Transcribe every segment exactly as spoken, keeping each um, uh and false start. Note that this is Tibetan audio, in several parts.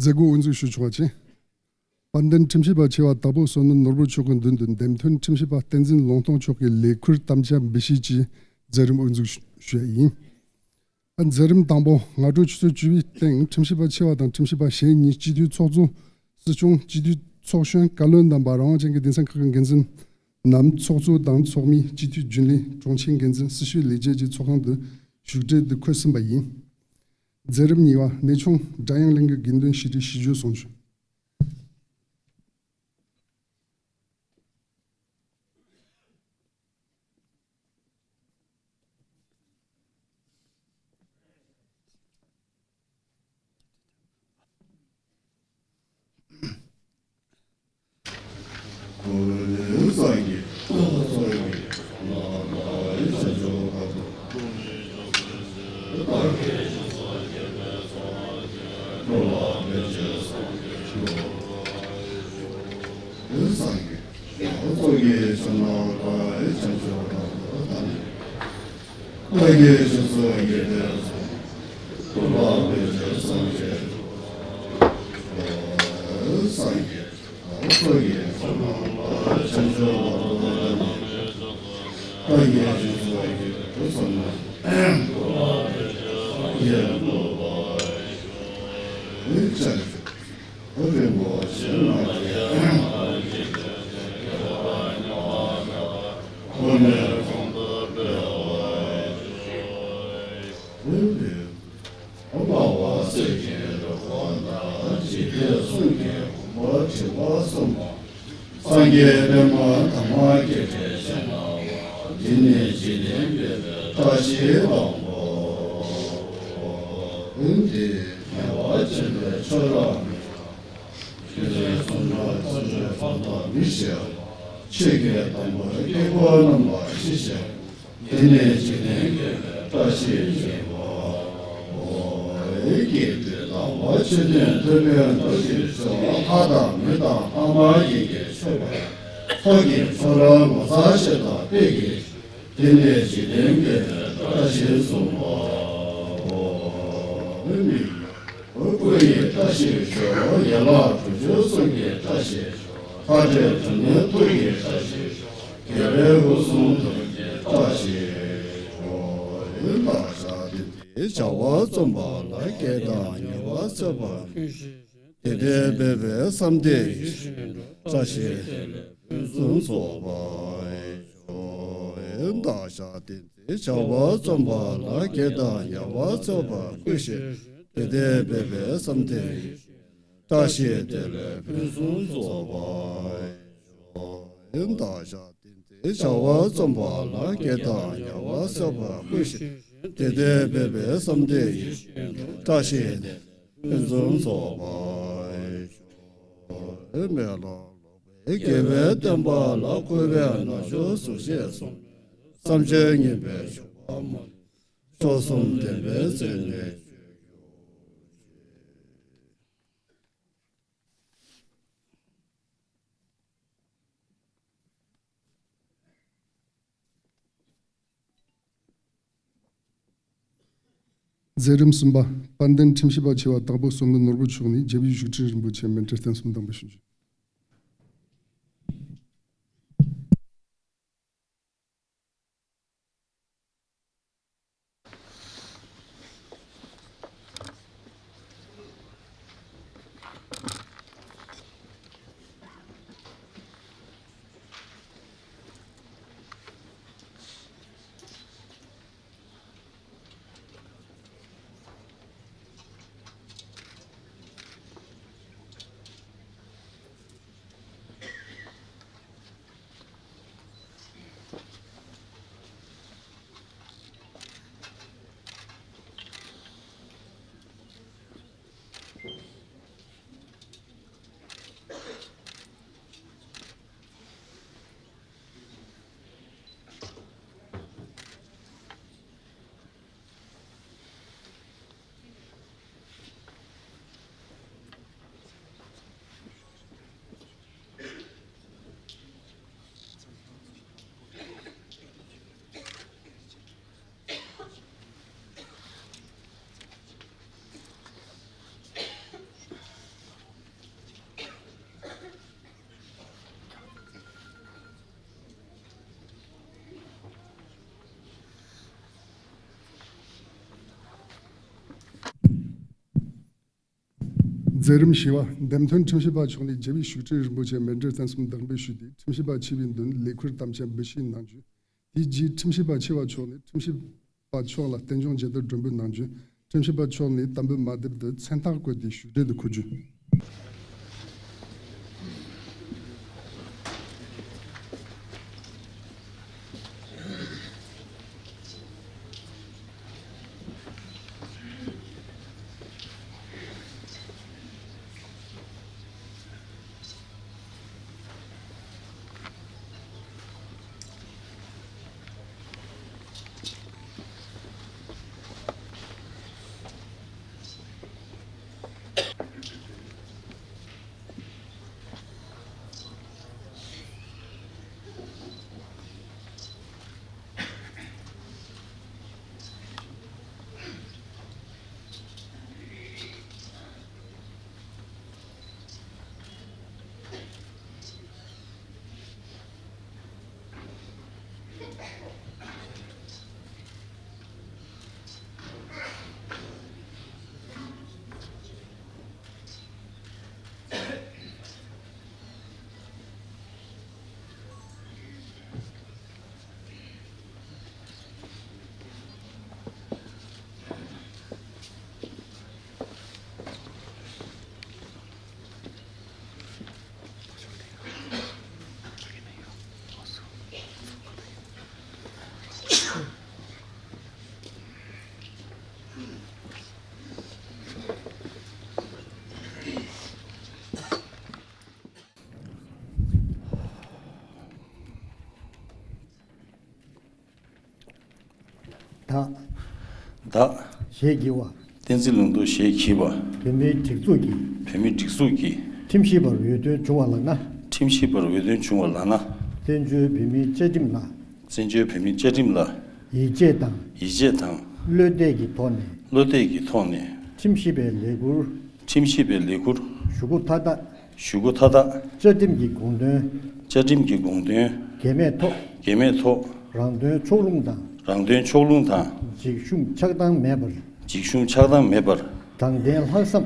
མཛད་སྒོ་དབུ་འཛུགས་ཞུ་ཆོག་པ་བྱས། དཔལ་ལྡན་ཁྲིམས་ཞིབ་པ་ཆེ་བ་དྭགས་པོ་བསོད་ནམས་ནོར་བུ་མཆོག་གི་མདུན་དུ་འདེམས་ཐོན་ཁྲིམས་ཞིབ་པ་བསྟན་འཛིན་ལུང་སྟོང་མཆོག་གི་ལས་ཁུར་དམ་བཅའ་འབུལ་བཞེས་ཀྱི་མཛད་རིམ་དབུ་འཛུགས་ཞུ་ཡ་ཡིན། མཛད་རིམ་དང་པོ་སྔ་དྲོ་ཆུ་ཚོད་བཅུ་པའི་སྟེང་ཁྲིམས་ཞིབ་པ་ཆེ་བ་དང་ཁྲིམས་ཞིབ་པ་གཞན་གཉིས་སྤྱི་འཐུས་ཚོགས་གཙོ། སྲིད་སྐྱོང་། སྤྱི་འཐུས་ཚོགས་གཞོན། བཀའ་བློན་དམ་པ། རང་དབང་ཅན་གྱི་སྡེ་ཚན་ཁག་གི་འགན་འཛིན་ནམ་ཚོགས་གཙོ་དང་ཚོགས་མི། སྤྱི་འཐུས་རྒྱུན་ལས། དྲུང་ཆེ་འགན་འཛིན། སྲི་ཞུའི་ལས་བྱེད་བཅས་ཚོགས་ཁང་དུ་བཞུགས་གྲལ་དུ་འཁོད་ཟིན་པ་ཡིན། མཛད་རིམ་གཉིས་པ་གནས་ཆུང་སྒྲ་དབྱངས་གླིང་གི་དགེ་འདུན་ཞི་བདེའི་ཞི་བརྗོད་གསུང་ཆོས། སངས་རྒྱས་པདྨ་དམ་པ་སྐྱེ་བྲལ་ཞིང་། འདི་ནི་འཇིག་རྟེན་པའི་བཀྲ་ཤིས་དང་པོ། འདི་ཉེ་བར་མཆོད་པའི་ཆོས་རབ་མི་འབྱུང་། ཆོས་ཀྱི་སྲུང་མ་ལྟ་སྤྱོད་ཕ་དང་མི་ཞེས། ཆོས་ཀྱི་དམ་པ་སྐྱེ་དགུའི་རྣམ་པར་ཤེས་ཤིང་། འདི་ནི་འཇིག་རྟེན་དགེ་བའི་བཀྲ་ཤིས་ཤིང་། ཨོ། སྐྱེས་བུ་དམ་པ་ཆོས་དོན་ཐོས་པའི་མདོ་ཞིག་ཕྱོགས་ལྷ་དང་མི་དང་ལྷ་མ་ཡིན་གྱི་མཆོད་པ། ཚོགས་ཀྱི་མཆོག་རབ་ངོ་མཚར་ཆེ་དང་དཔེ་གལ་ཆེ། འདི་ནི་འཇིག་རྟེན་དགེ་བའི་བཀྲ་ཤིས་གསུམ་པ། ཨོ། སྐུ་ཡི་བཀྲ་ཤིས་ཤོག་ཡན་ལག་དྲུག་ཅུ་གསུམ་གྱི་བཀྲ་ཤིས་ཤོག་ལྷ་འདྲེ་དྲུག་གི་ཐུགས་ཀྱི་བཀྲ་ཤིས་ཤོག་རྒྱལ་བའི་སྐུ་གསུང་ཐུགས་ཀྱི་བཀྲ་ཤིས་ཤོག་ཡོན་བདག་ཞབས་བརྟན་ཏེ་བྱ་བ་རྩོམ་པ་ལ་སྐད་དང་ཉེ་བར་འཚོད་པ་ཀུན་ཤེས་ཤིང་། དེ་ལྟར་འབད་པས་བསམ་གཏན་ཡིད་བཞིན་འགྲུབ། བཀྲ་ཤིས་བདེ་ལེགས་ཕུན་སུམ་ཚོགས་པར་ཤོག་ཡོན་བདག་ཞབས་བརྟན་ཏེ་བྱ་བ་རྩོམ་པ་ལ་སྐད་དང་ཉེ་བར་འཚོད་པ་ཀུན་ཤེས་ཤིང་། དེ་ལྟར་འབད་པས་བསམ་གཏན་ཡིད་བཞིན་བཀྲ་ཤིས་བདེ་ལེགས་ཕུན་སུམ་ཚོགས་པར་ཤོག་ཡོན་བདག་ཞབས་བརྟན་ཏེ་བྱ་བ་རྩོམ་པ་ལ་སྐད་དང་ཉེ་བར་འཚོད་པ་ཀུན་ཤེས་ཤིང་། དེ་ལྟར་འབད་པས་བསམ་གཏན་ཡིད་བཞིན་འགྲུབ། བཀྲ་ཤིས་བདེ་ལེགས་ཕུན་སུམ་ཚོགས་པར་ཤོག་མེ་ལོང་ལོག་པའི་དགེ་བའི་བསྟན་པ་ལ་གུས་པས་ན་ཆོས་སུ་ཞེས་གསུངས་པས། བསམ་བྱས་ཉེས་པའི་ཆོ་ག་མ་ལུས། མཆོག་གསུམ་ལྡན་པའི་མཚན་ནས་མཆོད་ཀྱང་། མཛད་རིམ་གསུམ་པ། དཔལ་ལྡན་ཁྲིམས་ཞིབ་པ་ཆེ་བ་དྭགས་པོ་བསོད་ནམས་ནོར་བུ་མཆོག་ནས་རྒྱལ་བའི་བཞུགས་ཁྲི་རིན་པོ་ཆེ་མཎྜལ་རྟེན་གསུམ་དང་པོ་ཞུ་རྒྱུ། མཛད་རིམ་བཞི་པ། འདེམས་ཐོན་ཁྲིམས་ཞིབ་པ་མཆོག་ནས་རྒྱལ་བའི་བཞུགས་ཁྲི་རིན་པོ་ཆེ་མཎྜལ་རྟེན་གསུམ་བདག་འབུལ་ཞུས་ཏེ། ཁྲིམས་ཞིབ་པ་ཆེ་བའི་མདུན་ལས་ཁུར་དམ་བཅའ་འབུལ་བཞེས་གནང་རྒྱུ། དེའི་རྗེས་ཁྲིམས་ཞིབ་པ་ཆེ་བ་མཆོག་ནས་ཁྲིམས་ཞིབ་པ་མཆོག་ལ་རྟེན་འབྱུང་རྒྱལ་དར་སྒྲོན་འབུལ་གནང་རྒྱུ། ཁྲིམས་ཞིབ་པ་མཆོག་ནས་དམ་འབུལ་མ་དེབ་དེ་མཚན་རྟགས་བཀོད་དེ་བཞུགས་གྲལ་དུ་འཁོད་རྒྱུ། བདག་བདག་ཞེས་བགྱི་བ། བསྟན་འཛིན་ལུང་རྟོགས་ཞེས་བགྱི་བ། བོད་མིའི་སྒྲིག་འཛུགས་ཀྱི། བོད་མིའི་སྒྲིག་འཛུགས་ཀྱི། ཁྲིམས་ཞིབ་པར་འོས་ཐོན་བྱུང་བ་ལགས་ན། ཁྲིམས་ཞིབ་པར་འོས་ཐོན་བྱུང་བ་ལགས་ན། བཙན་བྱོལ་བོད་མིའི་བཅའ་ཁྲིམས་ལ། བཙན་བྱོལ་བོད་མིའི་བཅའ་ཁྲིམས་ལ། ཡིད་ཆེས་དང་། ཡིད་ཆེས་དང་། བློ་གཏད་ཀྱི་ཐོག་ནས། བློ་གཏད་ཀྱི་ཐོག་ནས། ཁྲིམས་ཞིབ་པའི་ལས་ཁུར། ཁྲིམས་ཞིབ་པའི་ལས་ཁུར། ཞུ་སྒོ་མཐའ་དག་ཞུ་སྒོ་མཐའ་དག་བཅའ་ཁྲིམས་ཀྱི་དགོངས་དོན། བཅའ་ཁྲིམས་ཀྱི་དགོངས་དོན། འགལ་མེད་ཐོག་འགལ་མེད་ཐོག་རང་དོན་ཕྱོགས་ལྷུང་དང་། རང་དོན་ཕྱོགས་ལྷུང་དང་། འཇིགས་ཞུམ་ཆགས་སྡང་མེད་པར། འཇིགས་ཞུམ་ཆགས་སྡང་མེད་པར། དྲང་བདེན་ལྷག་བསམ།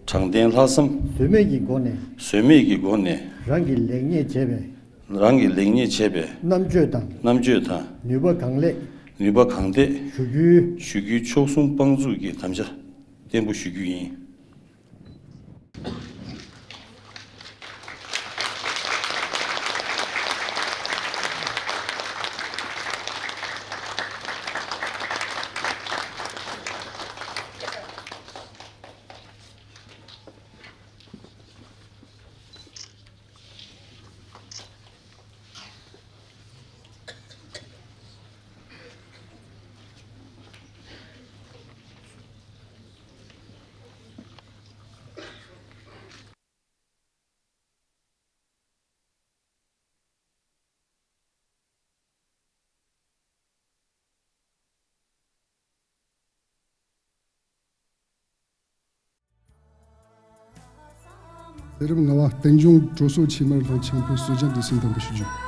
དྲང་བདེན་ལྷག་བསམ། ཟོལ་མེད་ཀྱི་སྒོ་ནས། ཟོལ་མེད་ཀྱི་སྒོ་ནས། རང་གིས་ལེགས་ཉེས་བྱས་པའི། རང་གིས་ལེགས་ཉེས་བྱས་པའི། རྣམ་དཔྱོད་དང་། རྣམ་དཔྱོད་དང་། ནུས་པ་གང་ལེགས། ནུས་པ་གང་ལེགས། ཞུ་རྒྱུའི། ཞུ་རྒྱུའི་ཕྱོགས་མཚུངས་དཔང་འཛུགས་ཀྱི་དམ་བཅའ་བརྟན་པོ་ཞུ་རྒྱུ་ཡིན། མཛད་རིམ་ལྔ་པ། རྟེན་འབྱུང་གྲོ་སོ་ཕྱེ་མར་དང་ཆང་ཕུད་གསོལ་ཇ་འབུལ་སྲིད་དམ་པོ་ཞུ་རྒྱུ།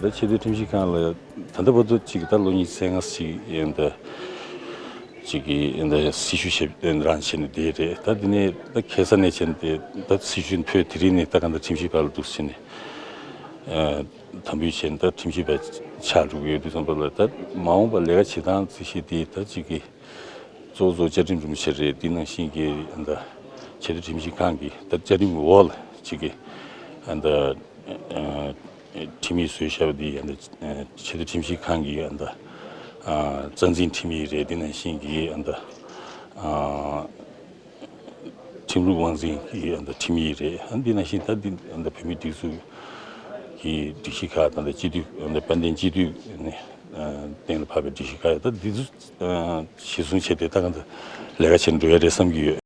ད་ཆེས་མཐོའི་ཁྲིམས་ཞིབ་ཁང་ལ་ད་ལྟ་བར་དུ་ཅིག་ད་ལོ་ཉི་ཤུ་རྩ་ལྔ་ཞིག་ཡིན་ད་ཅིག་གི་ཡིན་ད་སྲི་ཞུ་བྱེད་རང་བྱས་ནས་བསྡད་རེད། ད་དེ་ནས་ད་ཁ་སང་ནས་བྱས་ནས་ད་སྲི་ཞུ་ཕུལ། དེ་རིང་ནས་ད་ག་ད་ཁྲིམས་ཞིབ་པ་ལ་འདུག་ཟེར་ནས་དམ་འབུལ་བྱས་ནས་ད་ཁྲིམས་ཞིབ་པ་ཆགས་འགྲོ་གི་ཡོད་དུས་ཙམ་པ་ལ། ད་མ་འོངས་པ་ལས་ཀ་བྱེད་སྟངས་རྩིས་གཞི་དེ་ད་ཅིག་གི་གཙོ་བོ་གཙོ་བོ་བཅའ་ཁྲིམས་རིན་པོ་ཆེ་རེད། འདི་ནང་བཞིན་གྱི་ཨ་ད་ཆེས་མཐོའི་ཁྲིམས་ཞིབ་ཁང་གི་ད་བཅའ་ཁྲིམས་འོག་ལ་ཅིག་གི་ཨ་ད་ཨ་ཁྲིམས་ཡིག་བཟོས་བཞག་པ་འདི་ཨ་ད་ཆེས་མཐོའི་ཁྲིམས་ཞིབ་ཁང་གི་ཨ་ད་ཨ་རྩ་འཛིན་ཁྲིམས་ཡིག་རེད། འདི་ནང་བཞིན་གྱི་ཨ་ད་ཨ་ཁྲིམས་ལུགས་དབང་འཛིན་གྱི་ཨ་ད་ཁྲིམས་ཡིག་རེད། ཨ་འདི་ནང་བཞིན་ད་འདི་ཨ་ད་བོད་མིའི་སྒྲིག་འཛུགས་ཀྱི་སྒྲིག་གཞི་ཁག་དང་ད་སྤྱི་འཐུས་ཨ་ད་དཔལ་ལྡན་སྤྱི་འཐུས་ནས་ཨ་གཏན་ལ་ཕབ་པའི་སྒྲིག་གཞི་ཁག་ཡོད། ད་འདི་ཚོ་ཨ་གཞིར་བཟུང་བྱས་ཏེ་ད་ག་ད་ལས་ཀ་བྱེད་འགྲོ་ཡ་རེད་བསམ་གྱི་ཡོད།